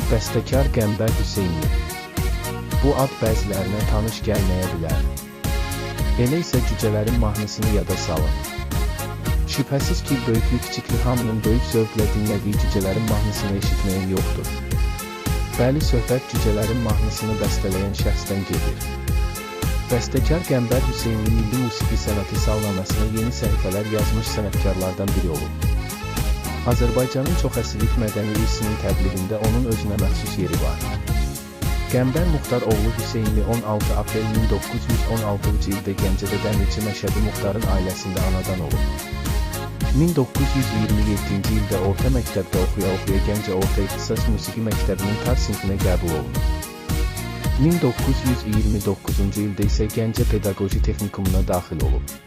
Bəstəkar Qəmbər Hüseynli. Bu ad bəzilərinə tanış gəlməyə bilər. Elə isə cücələrin mahnısını yada salın. Şübhəsiz ki, böyüklü-kiçikli hamının böyük zövqlə dinlədiyi cücələrin mahnısını eşitməyən yoxdur. Bəli, söhbət cücələrin mahnısını bəstələyən şəxsdən gedir. Bəstəkar Qəmbər Hüseynli milli musiqi sənəti salnaməsinə yeni səhifələr yazmış sənətkarlardan biri olub. Azərbaycanın çoxəsrlik mədəni irsinin təbliğində onun özünə məxsus yeri var. Qəmbər Muxtar oğlu Hüseynli 16 aprel 1916-cı ildə Gəncədə dəmirçi Məşədi Muxtarın ailəsində anadan olub. 1927-ci ildə orta məktəbdə oxuya-oxuya Gəncə Orta İxtisas Musiqi Məktəbinin tar sinfinə qəbul olunub. 1929-cu ildə isə Gəncə Pedaqoji Texnikumuna daxil olub.